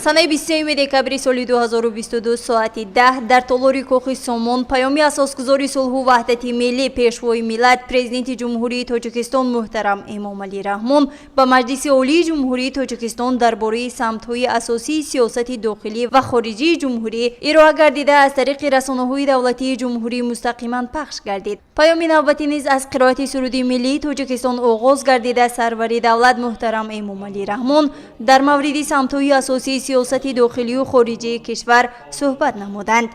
Санаи 23 декабри соли 2022 соати 10 дар толори Кохи Сомон паёми асосгузори сулҳу ваҳдати миллӣ, Пешвои миллат, Президенти Ҷумҳурии Тоҷикистон муҳтарам Эмомалӣ Раҳмон ба Маҷлиси Олии Ҷумҳурии Тоҷикистон дар бораи самтҳои асосии сиёсати дохилӣ ва хориҷии ҷумҳурӣ ироа гардида, аз тариқи расонаҳои давлатии ҷумҳурӣ мустақиман пахш гардид. Паёми навбатӣ низ аз қироати суруди миллии Тоҷикистон оғоз гардида, сарвари давлат муҳтарам Эмомалӣ Раҳмон дар мавриди самтҳои асосии сиёсати дохилию хориҷии кишвар суҳбат намуданд.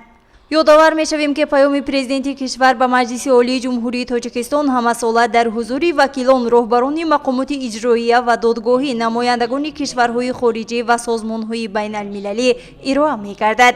Ёдовар мешавем, ки паёми президенти кишвар ба Маҷлиси Олии Ҷумҳурии Тоҷикистон ҳамасола дар ҳузури вакилон, роҳбарони мақомоти иҷроия ва додгоҳӣ, намояндагони кишварҳои хориҷӣ ва созмонҳои байналмилалӣ ироа мегардад.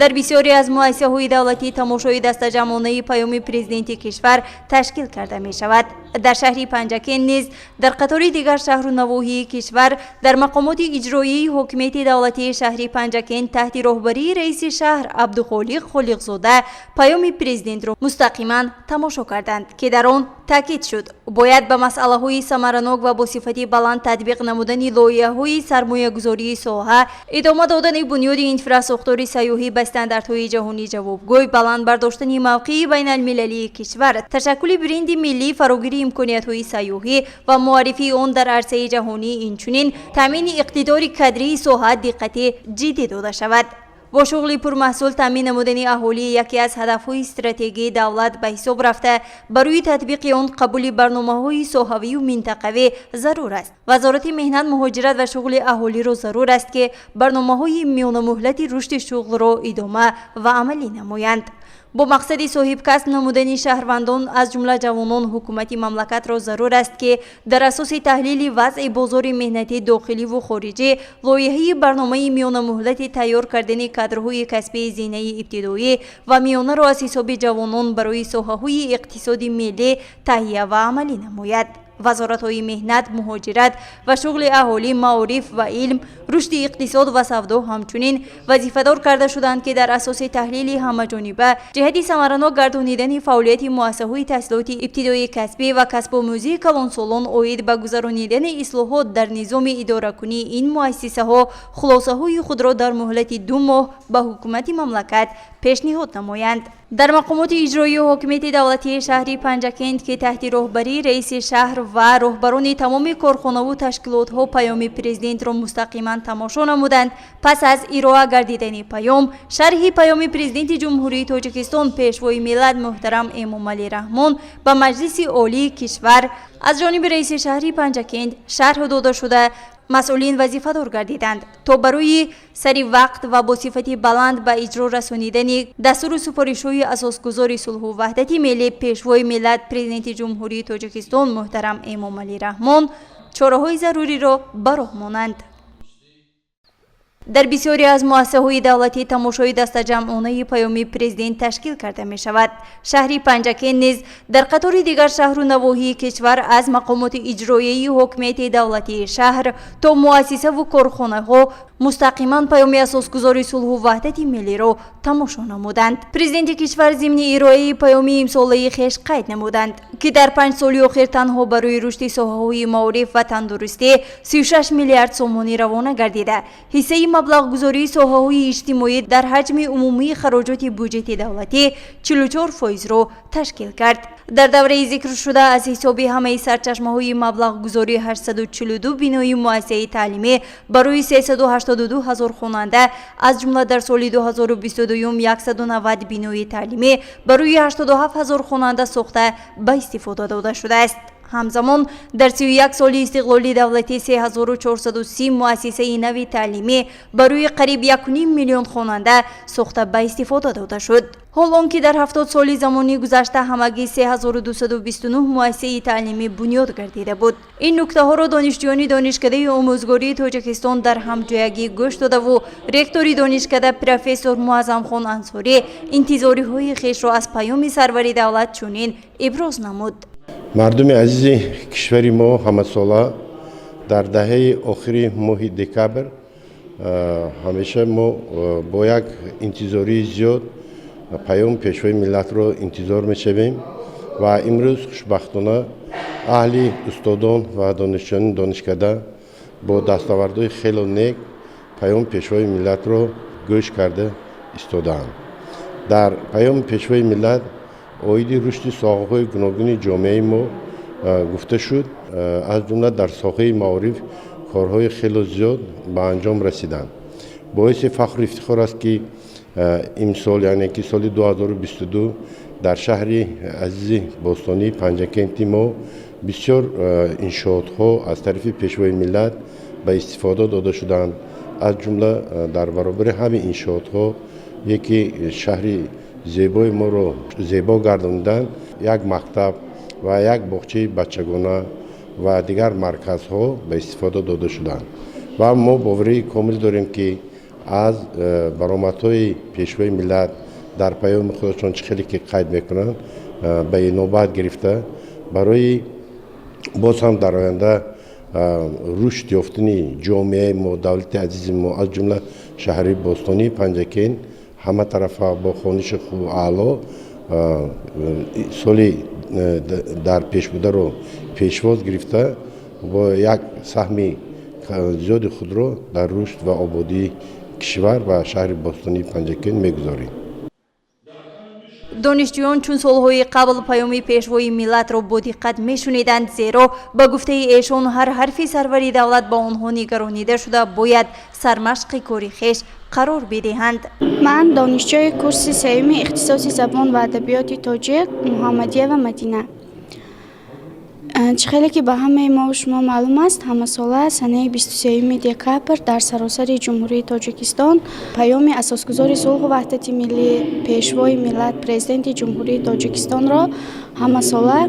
Дар бисёре аз муассисаҳои давлатӣ тамошои дастаҷамъонаи паёми президенти кишвар ташкил карда мешавад. Дар шаҳри Панҷакент низ дар қатори дигар шаҳру навоҳии кишвар дар мақомоти иҷроияи ҳокимияти давлатии шаҳри Панҷакент таҳти роҳбарии раиси шаҳр Абдухолиқ Холиқзода паёми президентро мустақиман тамошо карданд, ки дар он таъкид шуд, бояд ба масъалаҳои самаранок ва бо сифати баланд татбиқ намудани лоиҳаҳои сармоягузории соҳа, идома додани бунёди инфрасохтори сайёҳӣ ба стандартҳои ҷаҳонӣ ҷавобгӯй, баланд бардоштани мавқеи байналмилалии кишвар, ташаккули бренди миллӣ, фарогирии имкониятҳои сайёҳӣ ва муаррифии он дар арсаи ҷаҳонӣ, инчунин таъмини иқтидори кадрии соҳа диққати ҷиддӣ дода шавад. Бо шуғли пурмаҳсул таъмин намудани аҳолӣ яке аз ҳадафҳои стратегии давлат ба ҳисоб рафта, барои татбиқи он қабули барномаҳои соҳавию минтақавӣ зарур аст. Вазорати меҳнат, муҳоҷират ва шуғли аҳолиро зарур аст, ки барномаҳои миёнамуҳлати рушди шуғлро идома ва амалӣ намоянд. Бо мақсади соҳибкасб намудани шаҳрвандон, аз ҷумла ҷавонон, ҳукумати мамлакатро зарур аст, ки дар асоси таҳлили вазъи бозори меҳнати дохиливу хориҷӣ лоиҳаи барномаи миёнамуҳлати тайёр кардани кадрҳои касбии зинаи ибтидоӣ ва миёнаро аз ҳисоби ҷавонон барои соҳаҳои иқтисоди миллӣ таҳия ва амалӣ намояд. Вазоратҳои меҳнат, муҳоҷират ва шуғли аҳолӣ, маориф ва илм, рушди иқтисод ва савдо ҳамчунин вазифадор карда шуданд, ки дар асоси таҳлили ҳамаҷониба ҷиҳати самаранок гардонидани фаъолияти муассисаҳои таҳсилоти ибтидоии касбӣ ва касбомӯзии калонсолон оид ба гузаронидани ислоҳот дар низоми идоракунии ин муассисаҳо хулосаҳои худро дар муҳлати 2 моҳ ба ҳукумати мамлакат пешниҳод намоянд. Дар мақомоти иҷроии ҳокимияти давлатии шаҳри Панҷакент, ки таҳти роҳбарии раиси шаҳр ва роҳбарони тамоми корхонаву ташкилотҳо паёми президентро мустақиман тамошо намуданд, пас аз ироа гардидани паём, шарҳи паёми Президенти Ҷумҳурии Тоҷикистон, Пешвои миллат муҳтарам Эмомалӣ Раҳмон ба Маҷлиси Олии кишвар аз ҷониби раиси шаҳри Панҷакент шарҳ дода шуда, масъулин вазифадор гардиданд, то барои сари вақт ва бо сифати баланд ба иҷро расонидани дастуру супоришҳои асосгузори сулҳу ваҳдати миллӣ, Пешвои миллат, Президенти Ҷумҳурии Тоҷикистон муҳтарам Эмомалӣ Раҳмон чораҳои заруриро ба роҳ монанд. Дар бисёре аз муассисаҳои давлатӣ тамошои дастаҷамъонаи паёми президент ташкил карда мешавад. Шаҳри Панҷакент низ дар қатори дигар шаҳру навоҳии кишвар аз мақомоти иҷроияи ҳокимияти давлатии шаҳр то муассисаву корхонаҳо мустақиман паёми асосгузори сулҳу ваҳдати миллиро тамошо намуданд. Президенти кишвар зимни ироаи паёми имсолаи хеш қайд намуданд, ки дар 5 соли охир танҳо барои рушди соҳаҳои маориф ва тандурустӣ 36 миллиард сомонӣ равона гардида, ҳиссаи маблағгузории соҳаҳои иҷтимоӣ дар ҳаҷми умумии хароҷоти буҷети давлатӣ 44 фоизро ташкил кард. Дар давраи зикршуда аз ҳисоби ҳамаи сарчашмаҳои маблағгузорӣ 842 бинои муассисаи таълимӣ барои 382 ҳазор хонанда, аз ҷумла дар соли 2022 190 бинои таълимӣ барои 87 ҳазор хонанда сохта ба истифода дода шудааст. Ҳамзамон дар 31 соли истиқлоли давлатӣ 3430 муассисаи нави таълимӣ барои қариб 1,5 миллион хонанда сохта ба истифода дода шуд. Ҳол он ки дар 70 соли замони гузашта ҳамагӣ 3229 муассисаи таълимӣ бунёд гардида буд. Ин нуктаҳоро донишҷӯёни Донишкадаи омӯзгории Тоҷикистон дар ҳамҷоягӣ гӯш додаву ректори донишкада профессор Муаззамхон Ансорӣ интизориҳои хешро аз паёми сарвари давлат чунин иброз намуд. Мардуми азизи кишвари мо, ҳамасола дар даҳаи охири моҳи декабр ҳамеша мо бо як интизории зиёд паёми Пешвои миллатро интизор мешавем ва имрӯз хушбахтона аҳли устодон ва донишҷӯёни донишкада бо дастовардҳои хело нек паёми Паёми Пешвои миллатро гӯш карда истодаанд. Дар Паёми Пешвои миллат оиди рушди соҳаҳои гуногуни ҷомеаи мо гуфта шуд. Аз ҷумла дар соҳаи маориф корҳои хело зиёд ба анҷом расиданд. Боиси фахру ифтихор аст, ки имсол, яъне ки соли 2022, дар шаҳри азизи бостонии Панҷакенти мо бисёр иншоотҳо аз тарафи Пешвои миллат ба истифода дода шуданд. Аз ҷумла дар баробари ҳамин иншоотҳо, яке шаҳри зебои моро зебо гардонидан, як мактаб ва як боғчаи бачагона ва дигар марказҳо ба истифода дода шуданд. Ва мо боварии комил дорем, ки аз баромадҳои Пешвои миллат дар паёми худашон чӣ хеле ки қайд мекунанд, ба инобат гирифта, барои боз ҳам дар оянда рушд ёфтани ҷомеаи мо, давлати азизи мо, аз ҷумла шаҳри бостонии Панҷакент, ҳаматарафа бо хониши хубу аъло соли дар пешбударо пешвоз гирифта, бо як саҳми зиёди худро дар рушд ва ободии кишвар ва шаҳри бостонии Панҷакент мегузорем. Донишҷӯён чун солҳои қабл паёми Пешвои миллатро бо диққат мешуниданд, зеро ба гуфтаи эшон ҳар ҳарфи сарвари давлат ба онҳо нигаронида шуда, бояд сармашқи кори хеш қарор бидиҳанд. Ман донишҷӯи курси сеюми ихтисоси забон ва адабиёти тоҷик Муҳаммадиева Мадина. Чӣ хеле ки ба ҳамаи мову шумо маълум аст, ҳамасола санаи 23 декабр дар саросари Ҷумҳурии Тоҷикистон паёми Асосгузори сулҳу ваҳдати миллӣ, Пешвои миллат, Президенти Ҷумҳурии Тоҷикистонро ҳамасола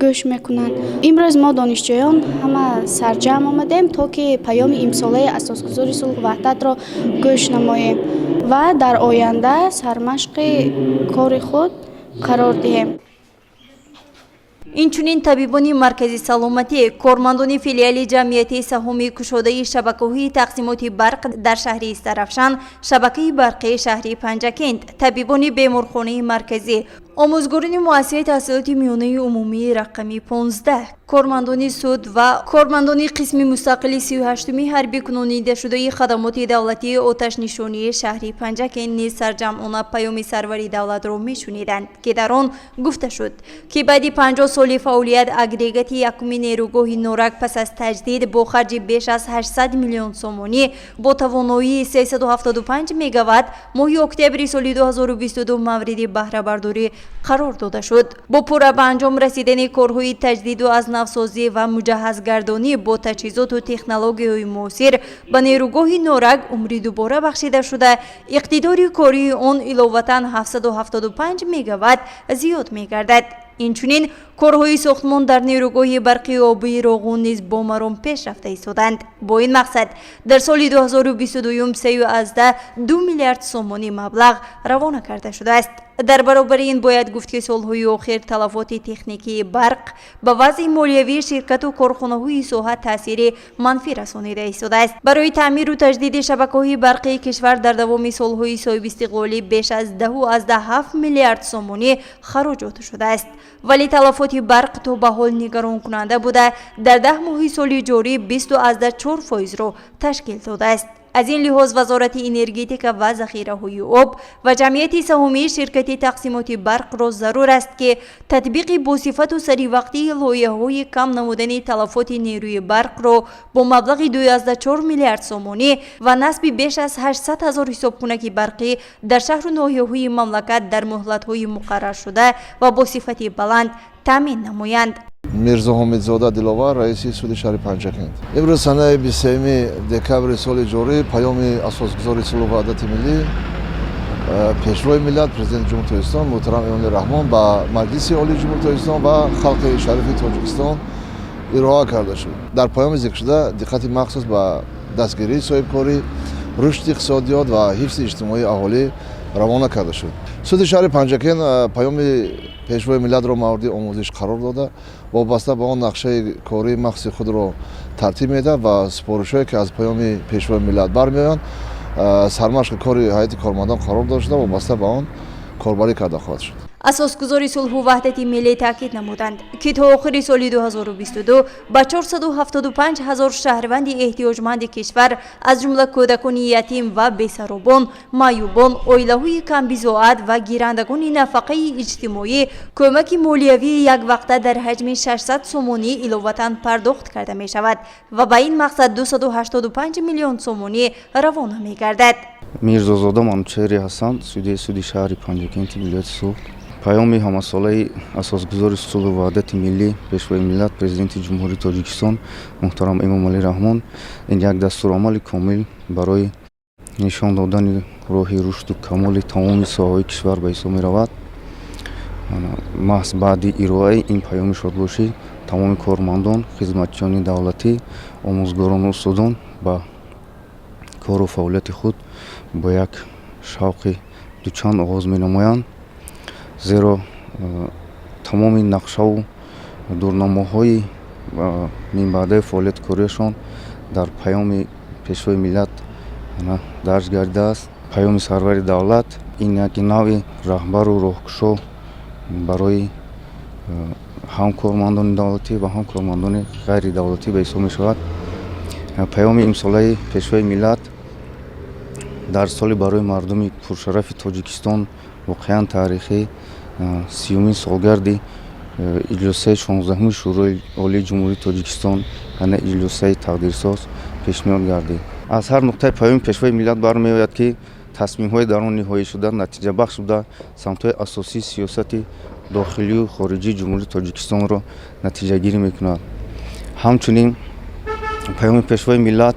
гӯш мекунанд. Имрӯз мо, донишҷӯён, ҳама сарҷамъ омадем, то ки паёми имсолаи Асосгузори сулҳу ваҳдатро гӯш намоем ва дар оянда сармашқи кори худ қарор диҳем. Инчунин табибони маркази саломатӣ, кормандони филиали ҷамъияти саҳомии кушодаи шабакаҳои тақсимоти барқ дар шаҳри Истаравшан, шабакаи барқии шаҳри Панҷакент, табибони беморхонаи марказӣ, омӯзгорони муассисаи таҳсилоти миёнаи умумии рақами 15, кормандони суд ва кормандони қисми мустақили 38-уми ҳарбӣ кунонидашудаи хадамоти давлатии оташнишонии шаҳри Панҷакент низ сарҷамъона паёми сарвари давлатро мешуниданд, ки дар он гуфта шуд, ки баъди 50 соли фаъолият агрегати якуми нерӯгоҳи Норак пас аз таҷдид бо харҷи беш аз 800 миллион сомонӣ бо тавоноии 375 мегаватт моҳи октябри соли 2022 мавриди баҳрабардорӣ қарор дода шуд. Бо пурра ба анҷом расидани корҳои таҷдиду аз навсозӣ ва муҷаҳҳазгардонӣ бо таҷҳизоту технологияҳои муосир ба нерӯгоҳи Норак умри дубора бахшида шуда, иқтидори кории он иловатан 775 мегаватт зиёд мегардад. Инчунин корҳои сохтмон дар нерӯгоҳи барқи обии Роғун низ бо маром пеш рафта истоданд. Бо ин мақсад дар соли 2022 3,2 миллиард сомонӣ маблағ равона карда шудааст. Дар баробари ин бояд гуфт, ки солҳои охир талафоти техникии барқ ба вазъи молиявии ширкату корхонаҳои соҳа таъсири манфӣ расонида истодааст. Барои таъмиру таҷдиди шабакаҳои барқии кишвар дар давоми солҳои соҳибистиқлолӣ беш аз 10,7 миллиард сомонӣ хароҷот шудааст, вале талафоти барқ то ба ҳол нигаронкунанда буда, дар 10 моҳи соли ҷорӣ 20,4 фоизро ташкил додааст. Аз ин лиҳоз Вазорати энергетика ва захираҳои об ва ҷамъияти саҳомии ширкати тақсимоти барқро зарур аст, ки татбиқи босифату саривақтии лоиҳаҳои кам намудани талафоти нерӯи барқро бо маблағи 2,4 миллиард сомонӣ ва насби беш аз 800 ҳазор ҳисобкунаки барқӣ дар шаҳру ноҳияҳои мамлакат дар муҳлатҳои муқарраршуда ва бо сифати баланд таъмин намоянд. Мирзо Ҳомидзода Диловар, раиси суди шаҳри Панҷакент. Имрӯз санаи 23 декабри соли ҷорӣ паёми Асосгузори сулҳу ваҳдати миллӣ, Пешвои миллат, Президенти Ҷумҳури Тоҷикистон муҳтарам Эмомалӣ Раҳмон ба Маҷлиси Олии Ҷумҳури Тоҷикистон ва халқи шарифи Тоҷикистон ироа карда шуд. Дар паёми зикршуда диққати махсус ба дастгирии соҳибкорӣ, рушди иқтисодиёт ва ҳифзи иҷтимоии аҳолӣ равона карда шуд. Суди шаҳри Панҷакент паёми Пешвои миллатро мавриди омӯзиш қарор дода, вобаста ба он нақшаи кории махсуси худро тартиб медиҳад ва супоришҳое, ки аз паёми Пешвои миллат бармеоянд, сармашқи кори ҳайати кормандон қарор дода шуда, вобаста ба он корбарӣ карда хоҳад шуд. Асосгузори сулҳу ваҳдати миллӣ таъкид намуданд, ки то охири соли 2022 ба 475 ҳазор шаҳрванди эҳтиёҷманди кишвар, аз ҷумла кӯдакони ятим ва бесаробон, маъюбон, оилаҳои камбизоат ва гирандагони нафақаи иҷтимоӣ кӯмаки молиявии яквақта дар ҳаҷми 600 сомонӣ иловатан пардохт карда мешавад ва ба ин мақсад 285 миллион сомонӣ равона мегардад. Мирзозода Манучеҳри Ҳасан, судяи суди шаҳри Панҷакенти вилояти Суғд. Паёми ҳамасолаи Асосгузори сулҳу ваҳдати миллӣ, Пешвои миллат, Президенти Ҷумҳурии Тоҷикистон муҳтарам Эмомалӣ Раҳмон ин як дастурамали комил барои нишон додани роҳи рушду камоли тамоми соҳаҳои кишвар ба ҳисоб меравад. Маҳз баъди ироаи ин паёми шодбошӣ тамоми кормандон, хизматчиёни давлатӣ, омӯзгорону устодон ба кору фаъолияти худ бо як шавқи дучанд оғоз менамоянд, зеро тамоми нақшаву дурнамоҳои минбаъдаи фаъолияти кориашон дар паёми Пешвои миллат дарҷ гардидааст. Паёми сарвари давлат ин як навъи раҳбару роҳкушо барои ҳам кормандони давлатӣ ва ҳам кормандони ғайридавлатӣ ба ҳисоб мешавад. Паёми имсолаи Пешвои миллат дар соли барои мардуми пуршарафи Тоҷикистон воқеан таърихӣ, 30-умин солгарди иҷлосияи 16-уми Шӯрои Олии Ҷумҳурии Тоҷикистон, яъне иҷлосияи тақдирсоз пешниҳод гардид. Аз ҳар нуқтаи паёми Пешвои миллат бармеояд, ки тасмимҳои дар он ниҳоӣ шуда натиҷабахш буда, самтҳои асосии сиёсати дохилию хориҷии Ҷумҳурии Тоҷикистонро натиҷагирӣ мекунад. Ҳамчунин паёми Пешвои миллат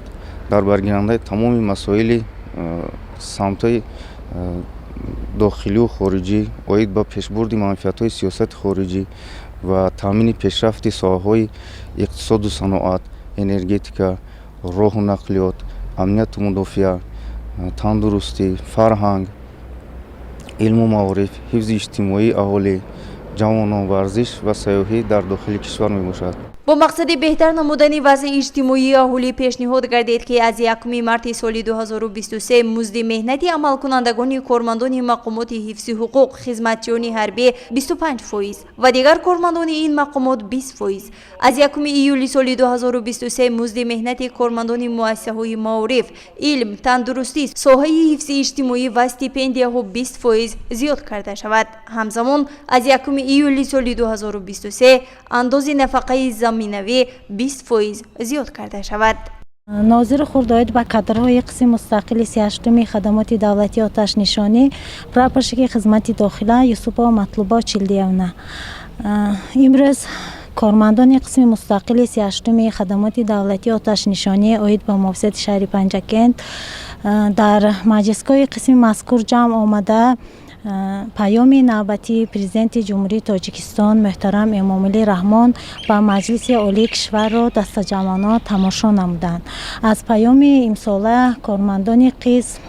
дар баргирандаи тамоми масоили самтҳои дохилию хориҷӣ оид ба пешбурди манфиатҳои сиёсати хориҷӣ ва таъмини пешрафти соҳаҳои иқтисоду саноат, энергетика, роҳу нақлиёт, амнияту мудофиа, тандурустӣ, фарҳанг, илму маориф, ҳифзи иҷтимоии аҳолӣ, ҷавонон, варзиш ва сайёҳӣ дар дохили кишвар мебошад. Бо мақсади беҳтар намудани вазъи иҷтимоии аҳолӣ пешниҳод гардид, ки аз 1 марти соли 2023 музди меҳнати амалкунандагони кормандони мақомоти ҳифзи ҳуқуқ, хизматчиёни ҳарбӣ 25% ва дигар кормандони ин мақомот 20%, аз 1 июли соли 2023 музди меҳнати кормандони муассисаҳои маориф, илм, тандурустӣ, соҳаи ҳифзи иҷтимоӣ ва стипендияҳо 20% зиёд карда шавад. Ҳамзамон аз 1 июли соли 2023 андози нафақаи заминавӣ 20% зиёд карда шавад. Нозири хурд оид ба кадрҳои қисми мустақили 38-уми хадамоти давлатии оташнишонӣ, прапорщики хизмати дохила Юсупова Матлуба Чилдиевна. Имрӯз кормандони қисми мустақили 38-уми хадамоти давлатии оташнишонӣ оид ба муҳофизати шаҳри Панҷакент дар маҷлисгоҳи қисми мазкур ҷамъ омада, паёми навбатии Президенти Ҷумҳурии Тоҷикистон муҳтарам Эмомалӣ Раҳмон ба Маҷлиси Олии кишварро дастаҷамъона тамошо намуданд. Аз паёми имсола кормандони қисм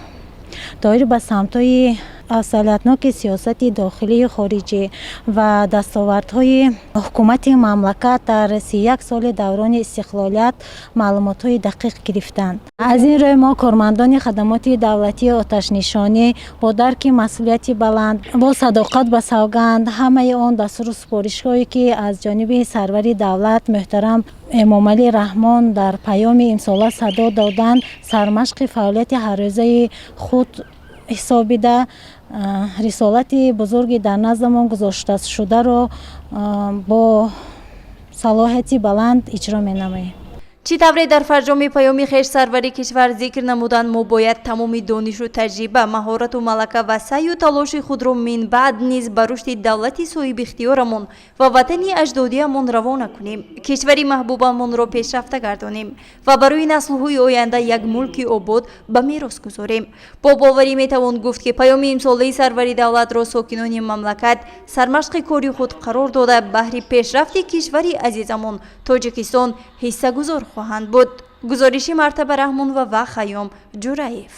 доир ба самтҳои афзалиятноки сиёсати дохилию хориҷӣ ва дастовардҳои ҳукумати мамлакат дар 31 соли даврони истиқлолият маълумотҳои дақиқ гирифтанд. Аз ин рӯй мо, кормандони хадамоти давлатии оташнишонӣ, бо дарки масъулияти баланд, бо садоқат ба савганд, ҳамаи он дастуру супоришҳое, ки аз ҷониби сарвари давлат муҳтарам Эмомалӣ Раҳмон дар паёми имсола садо доданд, сармашқи фаъолияти ҳаррӯзаи худ ҳисобида, рисолати бузурги дар наздамон гузошташударо бо салоҳияти баланд иҷро менамоем. Чӣ тавре дар фарҷоми паёми хеш сарвари кишвар зикр намуданд, мо бояд тамоми донишу таҷриба, маҳорату малака ва саъю талоши худро минбаъд низ ба рушди давлати соҳибихтиёрамон ва ватани аҷдодиамон равона кунем, кишвари маҳбубамонро пешрафта гардонем ва барои наслҳои оянда як мулки обод ба мерос гузорем. Бо боварӣ метавон гуфт, ки паёми имсолаи сарвари давлатро сокинони мамлакат сармашқи кори худ қарор дода, баҳри пешрафти кишвари азизамон Тоҷикистон ҳиссагузор хоҳанд буд. Гузориши Мартаба Раҳмонова ва Хайём Ҷураев.